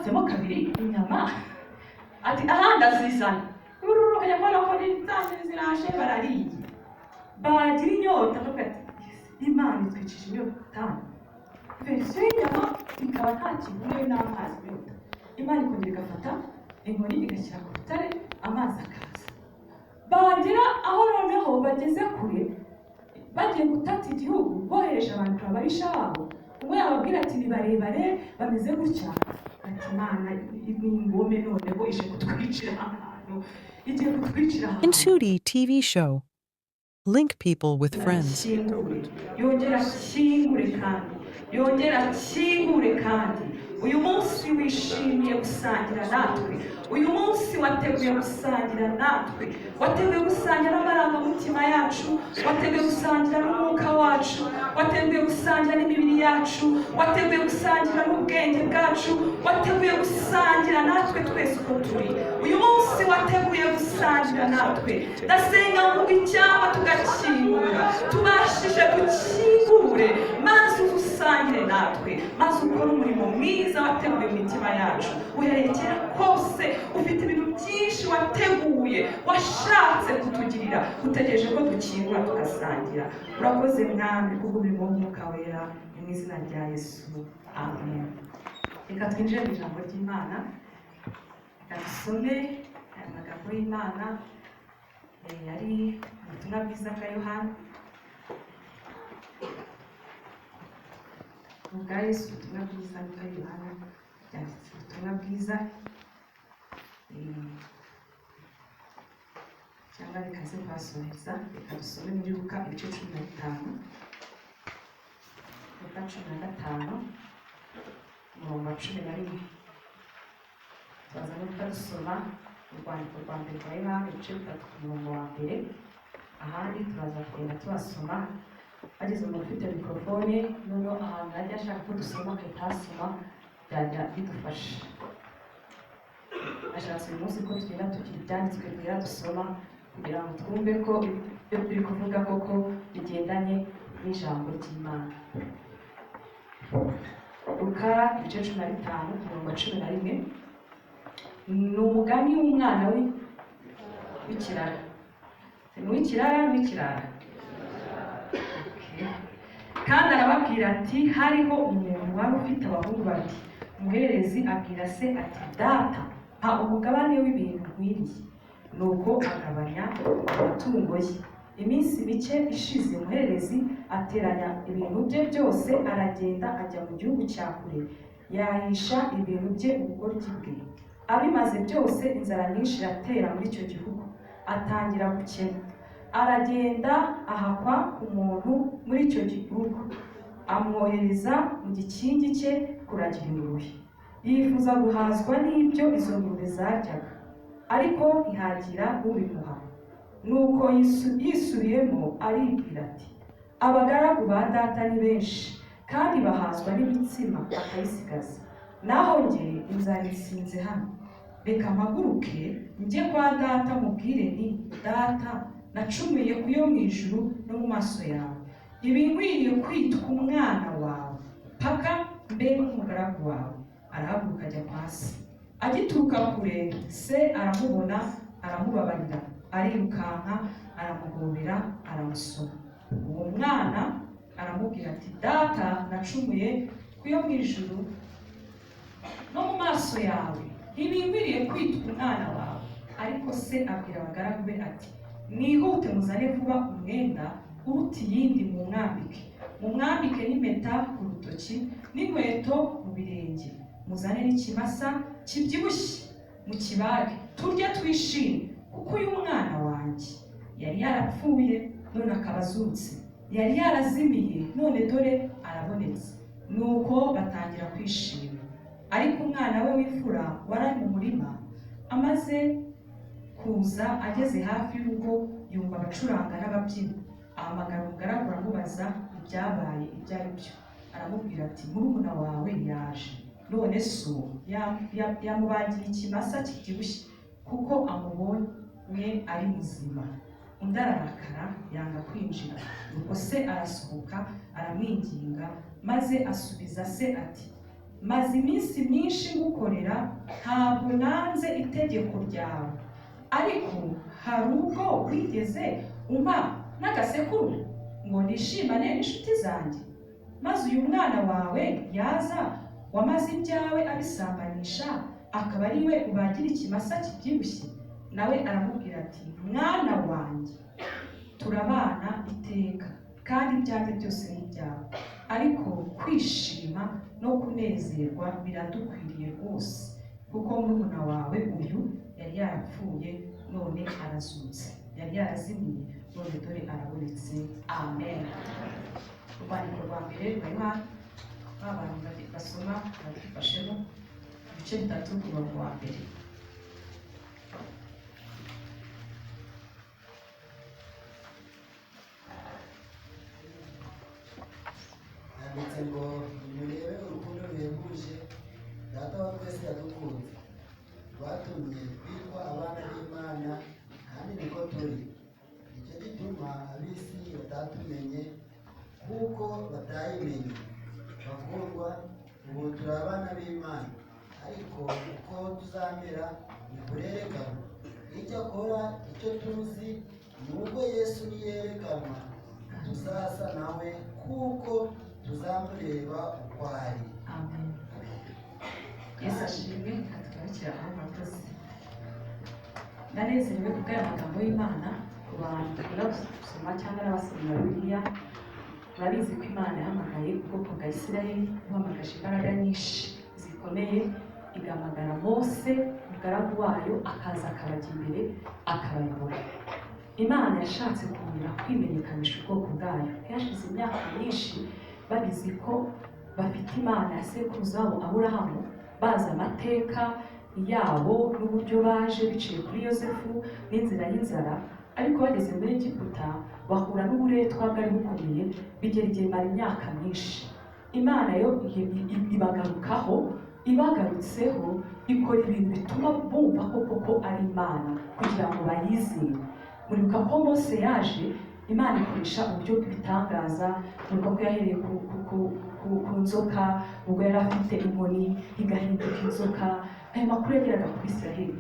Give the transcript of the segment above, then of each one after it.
Ikatsemo kabiri inyama, ati ahandi azizana. Ururu, ukajya kubona ko nizanye ziraje, barariye, bagira inyota, bakavuga ati: "Imana itwicishije inyota." Version y'inyama ikaba nta kintu n'amazi, inyota. Imana ikongera igafata inkoni, igashyira ku rutare, amazi akaza. Bagera aho noneho bageze kure, bagiye gutata igihugu, bohereje abantu kureba ababisha babo. Umwe yababwira ati: "Ni barebare, bameze gutya." Ati: "Imana ni ingome, noneho ije kutwicira ahantu, igiye kutwicira ahantu." Inshuti TV show. Link people with friends. Akingure, yongera akingure kandi yongera akingure. Kandi uyu munsi wishimiye gusangira natwe, uyu munsi wateguye gusangira natwe, wateguye gusangira n'amarangamutima yacu, wateguye gusangira n'umwuka wacu, wateguye gusangira n'imibiri yacu, wateguye gusangira n'ubwenge bwacu, wateguye gusangira natwe twese uko turi. Uyu munsi wateguye gusangira natwe. Ndasenga ngo icyama tugakingura, tubashije dukingure, maze usangire natwe, maze ukore umurimo mwiza wateguye mu mitima yacu. Uhereye kera kose ufite ibintu byinshi wateguye, washatse kutugirira, utegereje ko dukingura tugasangira. Urakoze Mwami kubw'umurimo w'Umwuka Wera. Ni mu izina rya Yesu, amen. Reka twinjire mu ijambo ry'Imana. Reka dusome aya magambo y'Imana ari ubutumwa bwiza bwa Yohana, ubwa Yesu. Ubutumwa bwiza bwa Yohana byanditse ubutumwa bwiza, cyangwa bikaze kuhasoheza. Reka dusome muri Luka ibice 15, Luka 15, umurongo wa 11. Turaza no guhita dusoma urwandiko rwa mbere rwa Yohana, ibice 3, ku murongo wa mbere. Ahandi turaza kugenda tubasoma bageze. Umuntu ufite mikorofone noneho ahantu yajya ashaka ko dusoma agahita ahasoma, byajya bidufasha. Ashatse uyu munsi ko tugenda tugira ibyanditswe byera dusoma, kugira ngo twumve ko ibyo turi kuvuga koko bigendanye n'ijambo ry'Imana. Luka ibice 15, ku murongo wa 11. Ni umugani w'umwana w'ikirara. Ni uw'ikirara n'uw'ikirara. Okay. Kandi arababwira ati: "Hariho umuntu wari ufite abahungu babiri. Umuhererezi abwira se ati: 'Data, mpa umugabane w'ibintu nkwiriye.' Nuko agabanya amatungo ye. Iminsi mike ishize, umuhererezi ateranya ibintu bye byose, aragenda ajya mu gihugu cya kure, yahisha ibintu bye ubugoryi bwe. Abimaze byose, inzara nyinshi iratera muri icyo gihugu, atangira gukena. Aragenda ahakwa umuntu muri icyo gihugu, amwohereza mu gikingi cye kuragira ingurube. Yifuza guhazwa n'ibyo izo ngurube zaryaga, ariko ntihagira ubimuha. Nuko yisubiyemo aribwira ati: 'Abagaragu ba data ni benshi, kandi bahazwa n'imitsima bakayisigaza, naho njye inzara itsinze hano. Reka mpaguruke njye kwa data, mubwire nti: Data, nacumuye ku yo mu ijuru no mu maso yawe. Ntibinkwiriye kwitwa umwana wawe, paka mbe nk'umugaragu wawe.' Arahaguruka ajya kwa se. Agituruka kure, se aramubona, aramubabarira, arirukanka, aramuhobera, aramusoma. Uwo mwana aramubwira ati: 'Data, nacumuye ku yo mu ijuru no mu maso yawe, ntibinkwiriye kwitwa umwana wawe.' Ariko se abwira abagaragu be ati: 'Mwihute muzane vuba umwenda uruta iyindi, mumwambike, mumwambike n'impeta ku rutoki n'inkweto mu birenge. Muzane n'ikimasa kibyibushye, mukibage, turye twishime, kuko uyu mwana wanjye yari yarapfuye, none akaba azutse, yari yarazimiye, none dore arabonetse.' Nuko batangira kwishima. Ariko umwana we w'imfura wari ari mu murima. Amaze kuza, ageze hafi y'urugo, yumva abacuranga n'ababyina. Ahamagara umugaragu, aramubaza ibyabaye ibyo ari byo. Aramubwira ati: 'Murumuna wawe yaje, none so yamubagiye ikimasa kibyibushye kuko amubonye ari muzima.' Undi ararakara, yanga kwinjira. Nuko se arasohoka, aramwinginga. Maze asubiza se ati: Maze iminsi myinshi ngukorera, ntabwo nanze itegeko ryawe, ariko hari ubwo wigeze umpa n'agasekuru ngo nishimane n'inshuti zanjye? Maze uyu mwana wawe yaza, wamaze ibyawe abisambanisha, akaba ari we ubagira ikimasa kibyibushye. Nawe aramubwira ati: Mwana wanjye, turabana iteka, kandi ibyanjye byose ni ibyawe. Ariko kwishima no kunezerwa biradukwiriye rwose, kuko murumuna wawe uyu yari yarapfuye none arazutse, yari yarazimiye none dore arabonetse. Amen. Urwandiko rwa mbere rwa Yohana, ba bantu basoma babifashemo, ibice 3 ku murongo wa mbere. Handitse ngo: Nimurebe urukundo ruhebuje Data wa twese yadukunze, rwatumye twitwa abana b'Imana, kandi niko turi. Nicyo gituma ab'isi batatumenye, kuko batayimenye. Bakundwa, ubu turi abana b'Imana, ariko uko tuzamera ntikurerekanwa. Icyakora icyo tuzi ni uko Yesu niyerekanwa tuzasa nawe, kuko tuzamureba uko ari. Amen. Yesu ashimwe. Reka tugarukire aho. Murakoze. Ndanezerewe kubw'aya magambo y'Imana. Ku bantu dukunda gusoma cyangwa n'abasomyi ba Bibiliya, murabizi ko Imana yahamagaye ubwoko bwa Isirayeli, ibuhamagaje imbaraga nyinshi zikomeye, igahamagara Mose umugaragu wayo, akaza akabajya imbere akabayobora. Imana yashatse kongera kwimenyekanisha ubwoko bwayo. Hashize imyaka myinshi babizi ko bafite Imana ya sekuruza wabo Aburahamu, bazi amateka yabo n'uburyo baje biciye kuri Yosefu n'inzira y'inzara, ariko bageze muri Egiputa bahura n'uburetwa bwari bukomeye, bigera igihe bimara imyaka myinshi. Imana yo ibagarukaho, ibagarutseho ikora ibintu bituma bumva ko koko ari Imana, kugira ngo bayizere. Muribuka ko Mose yaje, Imana ikoresha uburyo bw'ibitangaza. Muribuka ko yahereye ku nzoka, ubwo yari afite inkoni igahinduka inzoka. Ayo makuru yageraga ku Isiraheli,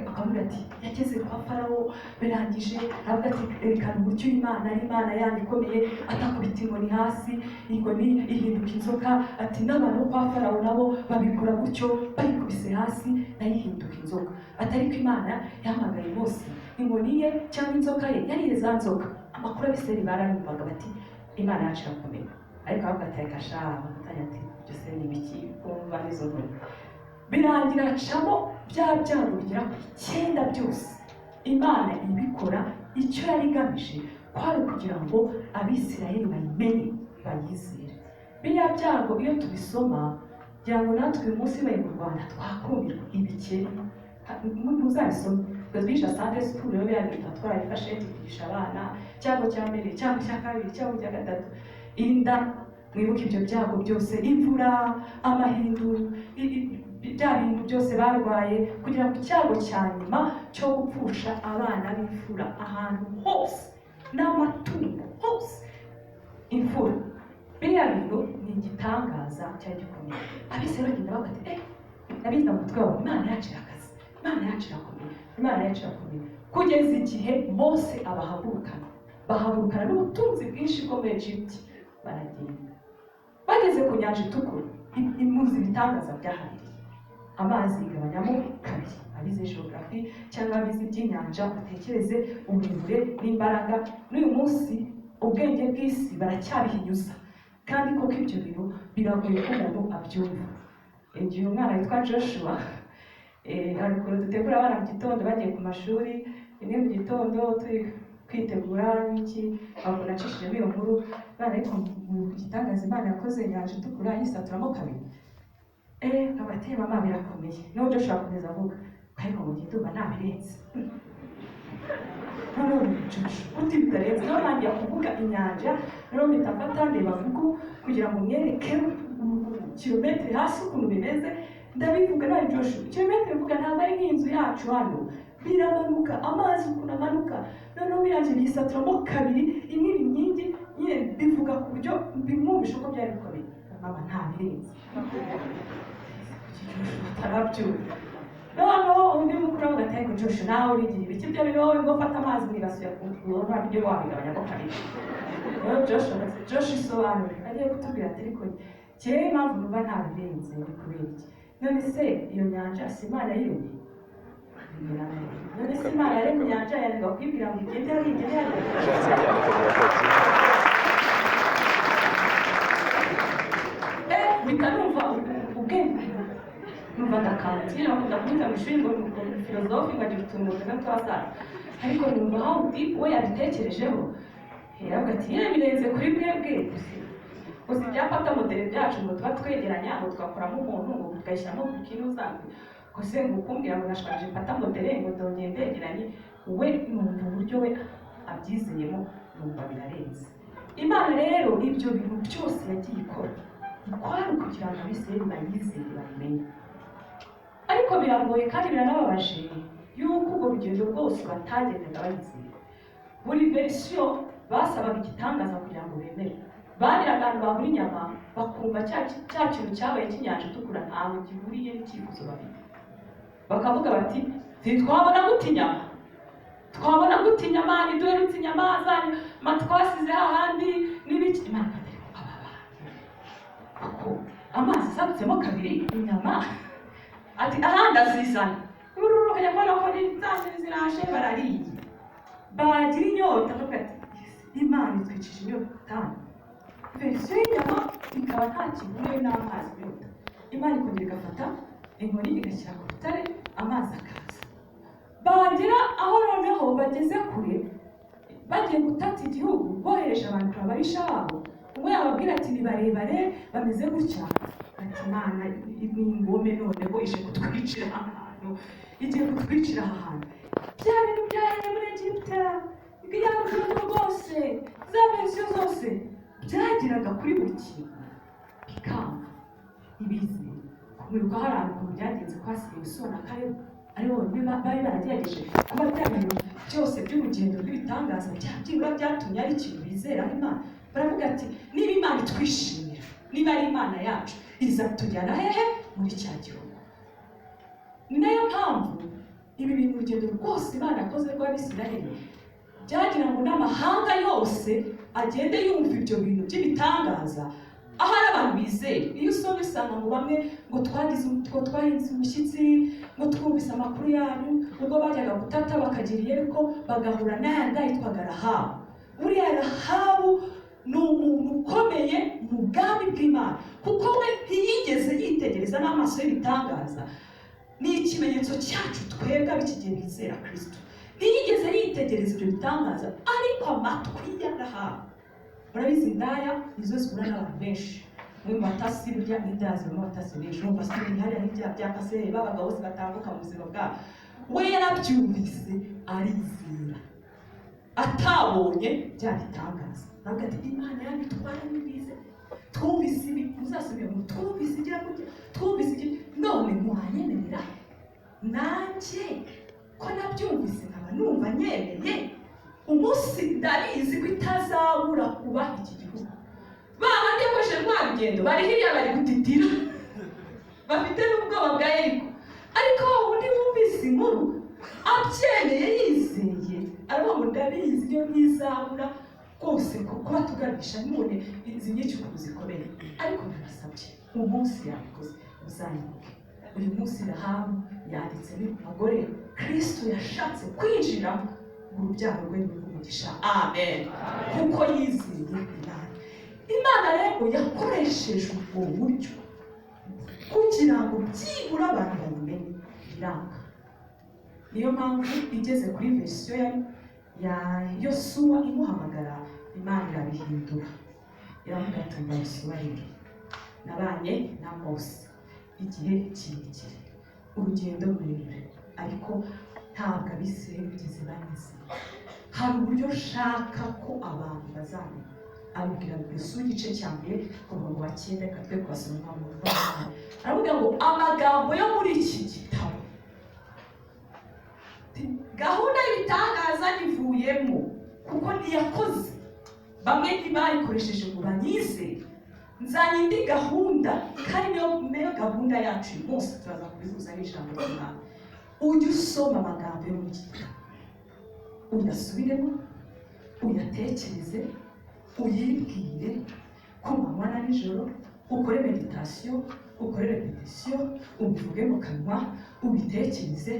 akavuga ati yageze kwa Farawo birangije, aravuga ati erekana uburyo Imana ari Imana yanyu ikomeye, atakubita inkoni hasi, inkoni ihinduka inzoka. Ati n'abantu bo kwa Farawo nabo babikora gutyo, bayikubise hasi nayo ihinduka inzoka. Ati ariko Imana yahamagaye Mose, inkoni ye cyangwa inzoka ye yariye za nzoka. Amakuru abisirayeli barayumvaga, bati Imana yacu irakomeye, ariko aravuga ati reka sha, bagatangira ati ibyo se ni ibiki kumva n'izo nkoni. Birangira acamo bya byago bigera ku 9 byose. Imana ibikora, icyo yari igamije kwari ukugira ngo Abisirayeli bayimenye, bayizere. Biriya byago iyo tubisoma, kugira ngo natwe uyu munsi bari mu Rwanda twakumirwa. Ibikeri ntuzabisome, twigisha Sunday school rero biriya bintu twarabifashe tukigisha abana, cyago cya mbere, cyago cya kabiri, cyago cya gatatu, inda. Mwibuke ibyo byago byose, imvura, amahindu, bya bintu byose barwaye, kugira ngo icyago cya nyuma cyo gupfusha abana b'imfura ahantu hose n'amatungo hose imfura. Biriya bintu ni igitangaza cyari gikomeye. Abisirayeli bagenda bavuga ati nabiza mu mutwe wabo, Imana yacu irakaze, Imana yacu irakomeye, Imana yacu irakomeye, kugeza igihe Mose abahagurukana, bahagurukana n'ubutunzi bwinshi bwo muri Egiputa, baragenda. Bageze ku nyanja itukura, imuzi ibitangaza byahabiriye, amazi igabanyamo kabiri. Abize geography cyangwa abize iby'inyanja, mutekereze uburebure n'imbaraga. N'uyu munsi ubwenge bw'isi baracyabihinyuza, kandi koko ibyo bintu biragoye ko umuntu abyumva. Igihe umwana witwa Joshua, hari ukuntu dutegura abana mu gitondo bagiye ku mashuri, rimwe mu gitondo turi kwitegura n'iki, ntabwo nacishijemo iyo nkuru bana, ariko mu gitangaza Imana yakoze inyanja itukura yisaturamo kabiri. Abateye mama birakomeye, n'ubu Joshua akomeza avuga ariko mu gihe ndumva nabirenze. Noneho Joshua uti bitarenze, noneho ntangira kuvuga inyanja, noneho mpita mfata ndeba Google kugira ngo mwereke kilometero hasi ukuntu bimeze. Ndabivuga nawe Joshua, kilometero mvuga ntabwo ari nk'inzu yacu hano, biramanuka amazi ukuntu amanuka, noneho birangije bisaturamo kabiri, imwe iba inkingi nyine, bivuga ku buryo bimwumvisha ko byari bikomeye. Mama ntabirenze. Joshua atarabyumva. Noneho undi mukuru avuga ati: "Ariko Joshua, nawe urigira ibiki? Byo bintu wowe ngo fata amazi mu ibasi yakurura ibyo wabigabanya mo kabiri." Rero Joshua ati: "Joshua, isobanure." Agiye kutubwira ati: "Ariko njyewe impamvu numva ntabirenze ni kubera iki? None se iyo nyanja si Imana yiremye? None se Imana yaremye inyanja yananirwa kuyibwira ngo igende hariya, igende hariya?" Ushatse byandika birakoze. Mpita numva ubwenge, numva ndakanze nyine. Bakunda kumwita mu ishuri ngo ni filozofe, ngo agira utuntu tumeze nk'utw'abasaza, ariko numva how deep we yabitekerejeho. Yaravuga ati: "Yewe, birenze kuri mwebwe gusa ibya pâte à modeler byacu, ngo tuba twegeranya, ngo tugakoramo umuntu, ngo tugashyiramo kinuza gusa, ngo ukumbwira ngo nashwanyije pâte à modeler, ngo ndongeye ndegeranye." We numva uburyo we abyizeyemo, numva birarenze. Imana rero ibyo bintu byose yagiye ikora kwari ukugira ngo Abisirayeli bayizere, babimenye. Ariko biragoye kandi biranababaje yuko urwo rugendo rwose batagendaga bayizera. Buri version basabaga igitangaza kugira ngo bemere. Bageraga ahantu babura inyama, bakumva cya kintu cyabaye cy'inyanja itukura ntaho gihuriye n'icyifuzo bafite, bakavuga bati: "Ntitwabona gute inyama? Twabona gute inyama? Ntiduherutse inyama za twasize hahandi n'ibiki." Imana ikatari aba bantu kuko amazi asadutsemo kabiri, inyama ati ahandi azizana. Ururu ukajya kubona ko n'izanyu ziraje, barariye, bagira inyota, bakavuga ati: "Imana itwicishije inyota." Version y'inyama ikaba nta kihuriye n'amazi, inyota. Imana ikongera igafata inkoni igashyira ku rutare, amazi akaza. Bagera aho noneho bageze kure, bagiye gutata igihugu, bohereje abantu kureba ababisha babo, umwe yababwira ati: "Ni barebare, bameze gutya." Ati: "Imana ni ingome, noneho ije kutwicira aha hantu, igiye kutwicira aha hantu." Bya bintu byahereye muri Egiputa, bya rugendo rwose, za version zose byageraga kuri buri kintu bikanga, ntibizere. Kumwibuka hari ahantu ukuntu byagenze kwasigaye Yosuwa na Kalebu ari bo bonyine bari baragerageje kuba bya bintu byose by'urugendo rw'ibitangaza byibura byatumye ari ikintu bizeraho Imana. Baravuga ati: "Niba Imana itwishimira, niba ari Imana yacu, izatujyana hehe? Muri cya gihugu." Ni nayo mpamvu ibi bintu, urugendo rwose Imana yakoze rw'Abisiraheli, byagira ngo n'amahanga yose agende yumva ibyo bintu by'ibitangaza, ahari abantu bizeye. Iyo usomye usanga ngo bamwe ngo twagize, ngo twahinze umushyitsi, ngo twumvise amakuru yanyu. Ubwo bajyaga gutata bakagera i Yeriko, bagahura n'ayandi yitwaga Rahabu. Buriya Rahabu ni umuntu ukomeye mu bwami bw'Imana, kuko we ntiyigeze yitegereza n'amaso y'ibitangaza. Ni ikimenyetso cyacu twebwe ab'iki gihe bizera Kirisito. Ntiyigeze yitegereza ibyo bitangaza, ariko amatwi ya Rahabu, murabizi indaya nizo zihura n'abantu benshi mwe mu batasi. Burya n'indaya zibamo abatasi benshi. Urumva se hariya n'ibyaha bya paseri b'abagabo bose batambuka mu buzima bwabo. We yarabyumvise arizera, atabonye bya bitangaza. Aravuga ati: "Imana yanyu twarayumvise, twumvise ibi." Muzasubire mu twumvise igira gutya, twumvise iki, none mwanyemerera nanjye ko nabyumvise nkaba numva nyemeye umunsi ndabizi ko itazabura kuba iki gihugu. Ba bandi yakoresheje rwa rugendo bari hirya, bari gutitira, bafite n'ubwoba bwa Yeriko, ariko wa wundi wumvise inkuru abyemeye yizeye, aravuga ngo: "Ndabizi iyo ntizabura rwose kuba tuganisha none izi nyinshi ukuntu zikomeye, ariko ndabasabye umunsi yabikoze uzanyibuke." Uyu munsi Rahabu yanditse ni umugore Kristo yashatse kwinjiramo ngo urubyaro rwe rube umugisha. Amen. Kuko yizeye Imana. Imana rero yakoresheje ubwo buryo kugira ngo byibura abantu babimenye, biranga. Niyo mpamvu igeze kuri version ya Yosuwa imuhamagara, Imana irabihindura, iravuga ati: "Umva Yosuwa rero, nabanye na Mose igihe kirekire, urugendo rurerure, ariko ntabwo Abisirayeli bigeze banyizera. Hari uburyo nshaka ko abantu bazamenya." Abibwira Yosuwa igice cya 1 ku murongo wa 9. Reka twe kubasoma mu aravuga ngo: "Amagambo yo muri iki gitabo." Gahunda y'ibitangaza nyivuyemo kuko ntiyakoze, bamwe ntibayikoresheje ngo banyizere. Nzanye indi gahunda, kandi niyo gahunda yacu uyu munsi, turaza kubihuza n'ijambo ry'Imana. Ujye usoma amagambo yo mu gitabo, uyasubiremo, uyatekereze, uyibwire ku manywa na nijoro, ukore méditation, ukore répétition, ubivuge mu kanwa, ubitekereze,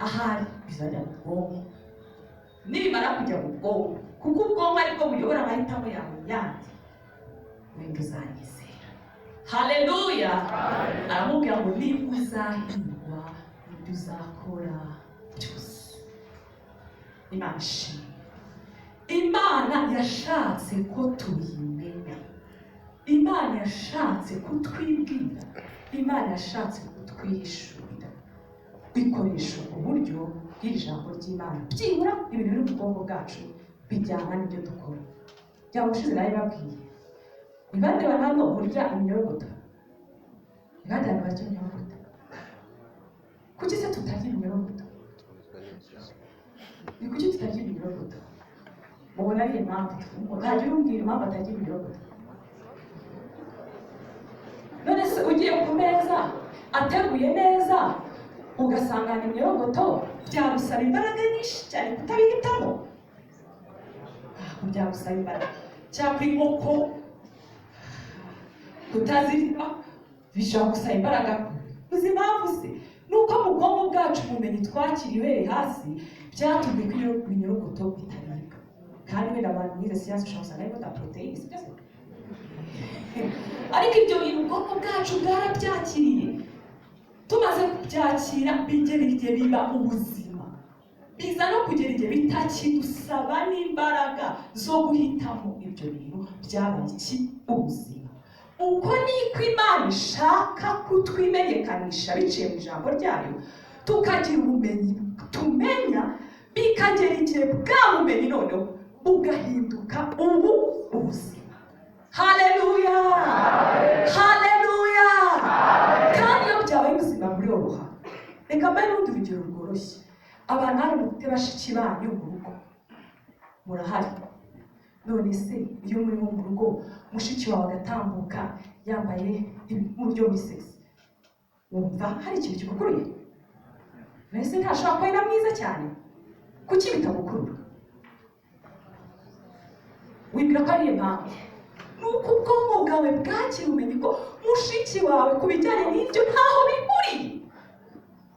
ahari bizajya mu bwonko. Nibimara kujya mu bwonko, kuko ubwonko aribwo buyobora amahitamo yawe yandi, wenda uzanyizera. Haleluya! Aramubwira ngo nibwo uzahirwa mu byo uzakora byose. Imana ishimwe. Imana yashatse ko tuyimenya, Imana yashatse kutwibwira, Imana yashatse kutwihishurira, ikoresha ubwo buryo bw'ijambo ry'Imana. Byibura ibintu biri mu bwonko bwacu bijyana n'ibyo dukora. Byaba ushize nawe babwiye, ni bande bantu hano murya iminyorogoto? Ni bande bantu barya iminyorogoto? Kuki se tutarya iminyorogoto? Ni kuki tutarya iminyorogoto? Mubona ari impamvu? Ntagira umbwira impamvu atarya iminyorogoto. None se ugiye ku meza ateguye neza ugasangana iminyorogoto, byagusaba imbaraga nyinshi cyane kutabihitamo? Ntabwo byagusaba imbaraga. Cyangwa inkoko kutazirya bishobora gusaba imbaraga. Uzi impamvu se? Ni uko mu bwonko bwacu, ubumenyi twakiriye uhereye hasi byatumye ko iyo minyorogoto itaribwa. Kandi wenda abantu mwize siyansi ushobora gusanga harimo na poroteyine, si byo se? Ariko ibyo bintu ubwonko bwacu bwarabyakiriye. Tumaze kubyakira, bigera igihe biba ubuzima, biza no kugera igihe bitakidusaba n'imbaraga zo guhitamo. Ibyo bintu byabaye iki? Ubuzima. Uko niko Imana ishaka kutwimenyekanisha biciye mu ijambo ryayo, tukagira ubumenyi tumenya, bikagera igihe bwa bumenyi noneho bugahinduka ubu ubuzima. Haleluya, haleluya! Kandi iyo byabaye ubuzima buroroha. Reka mbe n'urundi rugero rworoshye. Abantu hano mufite bashiki banyu mu rugo, murahari? None se iyo muri nko mu rugo, mushiki wawe agatambuka yambaye mu buryo buri sexy, wumva hari ikintu kigukuruye? Mbese ntashobora kuba ari na mwiza cyane? Kuki bitagukurura? Wibwira ko ari iyo mpamvu? Ni uko ubwonko bwawe bwakira ubumenyi ko mushiki wawe ku bijyanye n'ibyo ntaho bihuriye.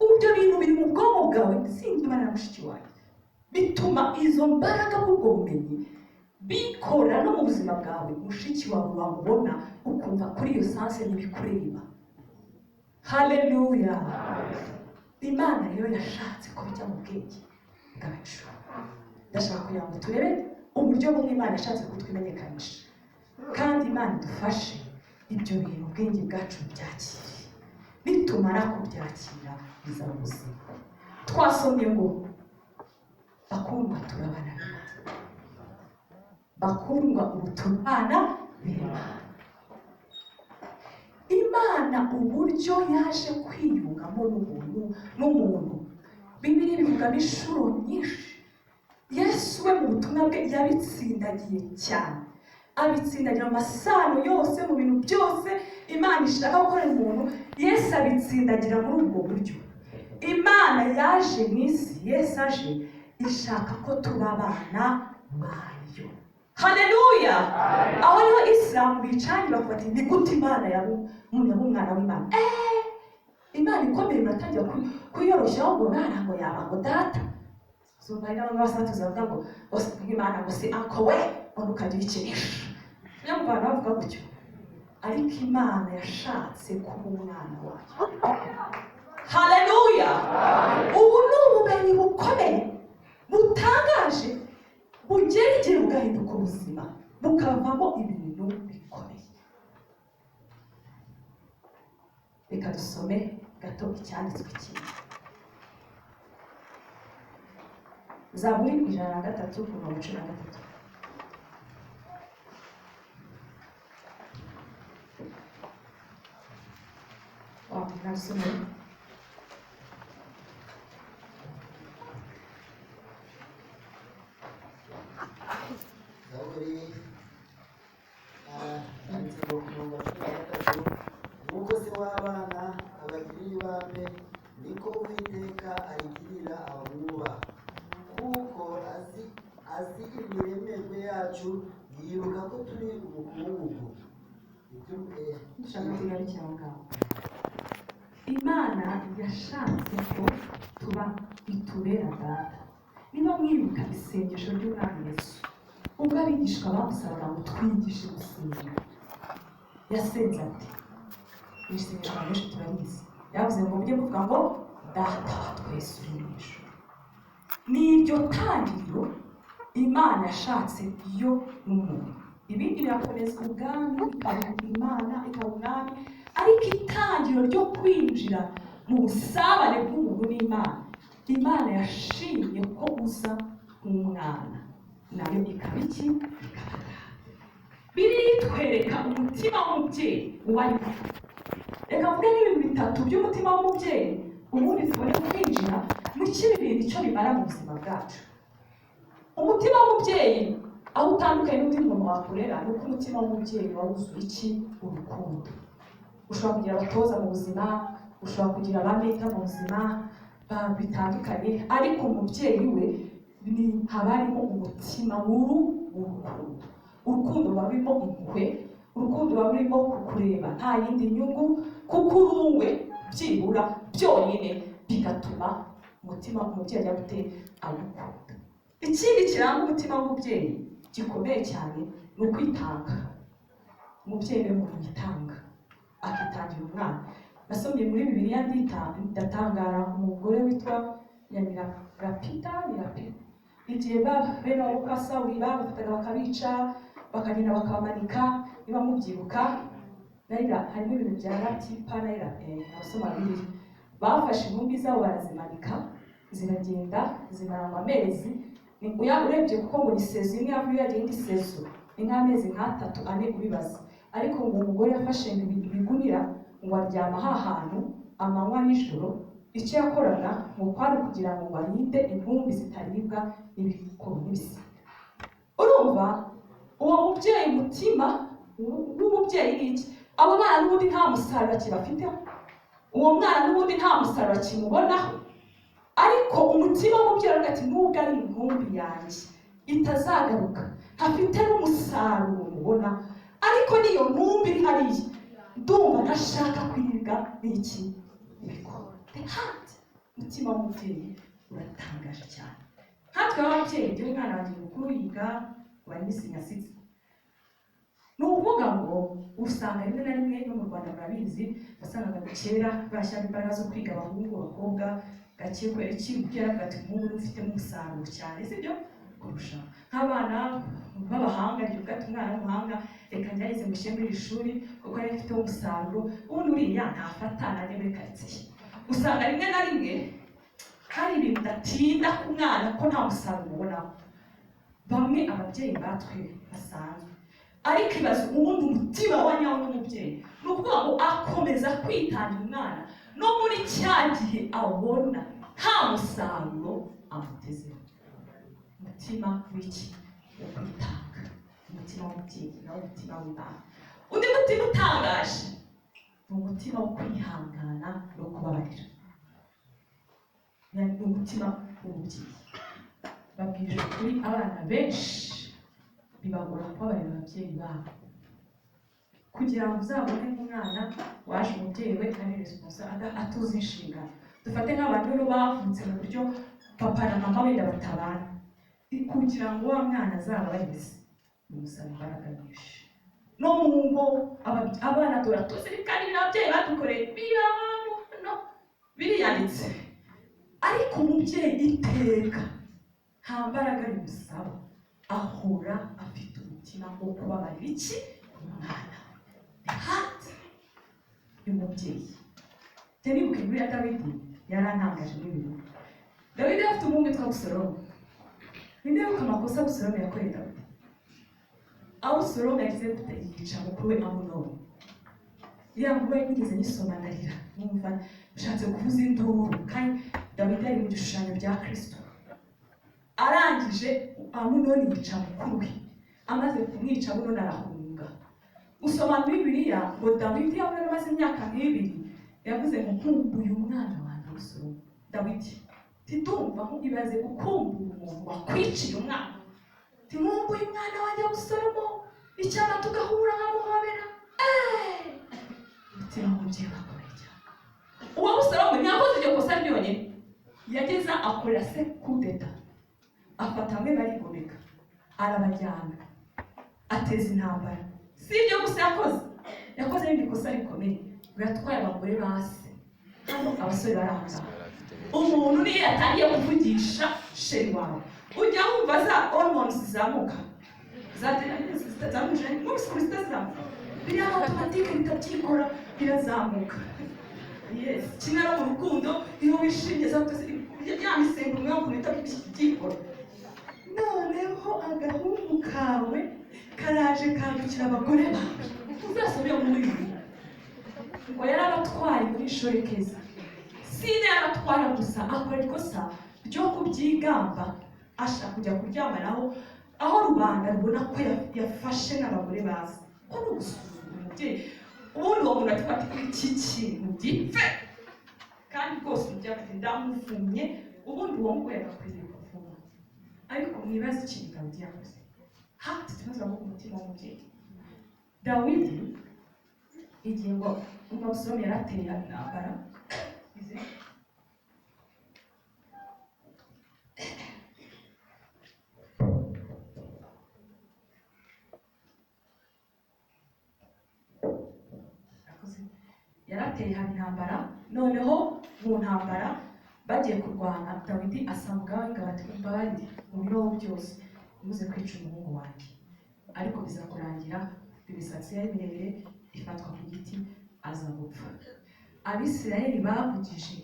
Ibyo bintu biri mu bwonko bwawe, sinzi na mushiki wawe, bituma izo mbaraga bw'ubwo bumenyi bikora no mu buzima bwawe. Mushiki wawe wamubona ukumva kuri iyo sens ntibikureba. Haleluya! Imana rero yashatse ko bijya mu bwenge bwacu. Ndashaka kugira ngo turebe uburyo bumwe Imana yashatse kutwimenyekanisha, kandi Imana idufashe ibyo bintu ubwenge bwacu byakire. Nitumara kubyakira, bizaba ubuzima. Twasomye ngo bakundwa, turabana n'Imana. Bakundwa, ubu turabana n'Imana. Imana uburyo yaje kwiyungamo n'umuntu, Bibiliya bivugamo inshuro nyinshi. Yesu we mu butumwa bwe yabitsindagiye cyane, abitsindagira mu masano yose, mu bintu byose Imana ishaka gukorera umuntu. Yesu abitsindagira muri ubwo buryo. Imana yaje mu isi, Yesu aje ishaka ko tuba abana bayo. Haleluya! Aho niho Isilamu bicanye bavuga ati: "Ni gute Imana yaba umuntu, yaba umwana w'Imana?" Imana ikomeye muratangira kuyoroshyaho ngo mwana, ngo yaba ngo data. Uzumva hari n'abamwe basatuza bavuga ngo Imana ngo si uncle we, ngo ukajya uyikinisha. Niyo mu bantu bavuga gutyo. Ariko Imana yashatse kuba umwana wayo. Haleluya! Ubu ni ubumenyi bukomeye butangaje, bugera igihe bugahinduka ubuzima, bukavamo ibintu bikomeye. Reka dusome gato icyanditswe kimwe, Zaburi 103 ku mirongo 13. Wa nasome. Zaburi, handitse ngo ku murongo wa Umukungugu. Ibyo Dushaka tugarukire aho ngaho. Imana yashatse ko tuba itubera Data. Niba mwibuka isengesho ry'Umwami Yesu, ubwo abigishwa bamusabaga ngo twigishe gusenga, yasenze ati, iri sengesho abantu benshi turarizi, yavuze ngo mujye muvuga ngo Data wa twese uri mu ijuru. Ni iryo tangiriro Imana yashatse yo n'umuntu. Ibindi birakomeza, ubwami ikaba Imana, ikaba umwami, ariko itangiriro ryo kwinjira mu busabane bw'umuntu n'Imana, Imana yashimye ko uza nk'umwana, nayo ikaba iki? Ikaba Data. Bibiliya itwereka umutima w'umubyeyi uwo ari we. Reka mvuge nk'ibintu bitatu by'umutima w'umubyeyi, ubundi tubone kwinjira mu kibi bintu icyo bimara mu buzima bwacu. Umutima w'umubyeyi aho utandukanye n'undi muntu wakorera ni uko umutima w'umubyeyi uba wuzuye iki? Urukundo. Ushobora kugira abatoza mu buzima, ushobora kugira abameta mu buzima bitandukanye, ariko umubyeyi we ni haba harimo umutima w'urukundo. Urukundo ruba rurimo impuhwe, urukundo ruba rurimo kukureba nta yindi nyungu, kuko uri uwe byibura byonyine, bigatuma umutima umubyeyi ajya gute? Agukunda. Ikindi kiranga umutima w'umubyeyi gikomeye cyane ni ukwitanga. Umubyeyi ni umuntu witanga, akitangira umwana. Nasomye muri Bibiliya ndatangara, umugore witwa Nyamirapita, Nirapita, igihe bene wabo kwa Sawuli babafataga bakabica, bakagenda bakabamanika, niba mubyibuka nayira harimo ibintu bya Ratipa nayira, abasoma Bibiliya bafashe intumbi zabo barazimanika, ziragenda zimara amezi. Urebye kuko ngo ni sezo imwe yavuye yagiye indi sezo ni nk'amezi nk'atatu ane ubibaza. Ariko ngo umugore yafashe ibigunira ngo aryama ha hantu amanywa nijoro. Icyo yakoraga ngo kwari kugira ngo arinde intumbi zitaribwa n'ibikoko n'ibisiga. Urumva uwo mubyeyi, umutima w'umubyeyi ni iki? Abo bana n'ubundi nta musaruro kibafiteho, uwo mwana n'ubundi nta musaruro kimubonaho, ariko umutima w'umubyeyi aravuga ati nubwo ari intumbi yanjye itazagaruka, ntafite n'umusaruro mubona, ariko niyo ntumbi iri hariya ndumva ntashaka kwiga n'iki? Ibikoko. The heart, umutima w'umubyeyi uratangaje cyane. Nkatwe ababyeyi, njyewe umwana wanjye mukuru yiga wari senior six, ni ukuvuga ngo usanga rimwe na rimwe no mu Rwanda murabizi, wasangaga kera bashyiramo imbaraga zo kwiga abahungu, abakobwa gake. Kubera iki? Umubyeyi aravuga ati umuhungu niwe ufitemo umusaruro cyane, sibyo, kurusha nk'abana b'abahanga. Igihe uvuga ati umwana w'umuhanga reka ngerageze mushyire muri iri shuri kuko ariyo ifiteho umusaruro, ubundi uriya ntafata najya muri karitsiye. Usanga rimwe na rimwe hari ibintu udatinda ku mwana ko nta musaruro ubonaho, bamwe ababyeyi batwe basanzwe. Ariko ibaze ubundi umutima wa nyawo n'umubyeyi, ni ukuvuga ngo akomeza kwitangira umwana no muri cya gihe abona nta musaruro amutezeho. Umutima w'iki? Wo kwitanga, umutima w'umubyeyi nawo umutima w'Imana. Undi mutima utangaje ni umutima wo kwihangana no kubabarira, ni umutima w'umubyeyi. Babwije ukuri, abana benshi bibagora kubabarira ababyeyi babo. Kugira ngo uzabone nk'umwana waje umubyeyi we ari responsable, atuzi inshingano, dufate nk'abantu rero bavutse mu buryo papa na mama wenda batabana, kugira ngo wa mwana azababaririze bimusaba imbaraga nyinshi. No mu ngo abana turazirikana ibintu ababyeyi badukoreye, biri ahantu no biriyanditse, ariko umubyeyi iteka nta mbaraga bimusaba, ahora afite umutima wo kubabarira iki? Umwana. The heart y'umubyeyi. Jya nibuka inkuru ya Dawidi, yarantangaje n'ibintu. Dawidi afite umuhungu witwa Abusalomu. Ninde wibuka amakosa Abusalomu yakoreye Dawidi? Abusalomu yagize gute? Yica mukuru we Amunoni. Iriya nkuru nigeze nyisoma ndarira, numva nshatse kuvuza induru, kandi Dawidi ari mu gishushanyo bya Kristo. Arangije Amunoni yica mukuru we. Amaze kumwica, Amunoni arahunga. Usoma muri Bibiliya ngo Dawidi yabona amaze imyaka nk'ibiri, yavuze ngo nkumbuye umwana wanjye Abusalomu. Dawidi tidumva ibaze gukumbura umuntu wakwiciye umwana. Nkumbuye umwana wanjye Abusalomu. Icyama tugahura nkamuhobera. Umutima w'umubyeyi urakomeye cyane. Uwo Abusalomu ntiyakoze iryo kosa ryonyine, yageze akorera se kudeta, afata bamwe barigomeka, arabajyana, ateza intambara. Si ibyo gusa yakoze, yakoze n'irindi kosa rikomeye, ngo yatwaye abagore ba se. Hano abasore bari aho ngaho, umuntu niyo yatangiye kuvugisha chéri wawe, ujya wumva za hormones zizamuka, za adrenaline zitazamuje n'ubusikuru zitazamuka, biriya automatique bitabyikora, birazamuka. Yes, kimwe no mu rukundo, iyo wishimye za ya misemburo umwe ukuntu ihita byikora. Noneho agahungu kawe karaje kandukira abagore bawe. Uzasome muri Bibiliya ngo yarabatwaye muri shorekeza. Sine yarabatwara gusa, akora ikosa ryo kubyigamba, ashaka kujya kuryamanaho aho rubanda rubona ko yafashe n'abagore bazi ko ni ugusuzugura umubyeyi. Ubundi uwo muntu ati ati iki kintu gipfe, kandi rwose umubyeyi ati ndamuvumye. Ubundi uwo nguwo yagakwiriye kuvuma. Ariko mwibaze ikintu Dawidi yakoze. Hati tumaze ku mutima w'umubyeyi Dawidi, igihe ngo Abusalomu yarateye intambara izi- Yakoze. Yarateye, haba intambara. Noneho mu ntambara bagiye kurwana, Dawidi asaba umugaba w'ingabo ati: "Umbabarire mu bibaho byose, ntimuze kwica umuhungu wanjye." Ariko biza kurangira imisatsi ye ari miremire ifatwa ku giti, aza gupfa. Abisirayeli bavugije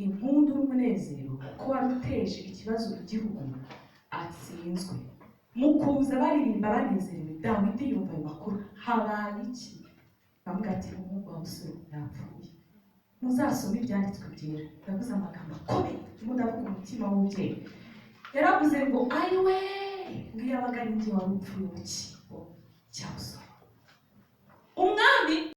impundu n'umunezero ko wari uteje ikibazo igihugu atsinzwe. Mu kuza baririmba banezerewe, Dawidi yumva ayo makuru. Habaye iki? Bamwe ati: "Umuhungu wa Abusalomu yapfuye." Muzasome ibyanditswe byera, ndavuze amagambo akomeye, ndimo ndavuga umutima w'umubyeyi. Yaravuze ngo: "Ayiwe, ngo iyo yabaga ari njye wari upfuye mu kigo cya Abusalomu." Umwami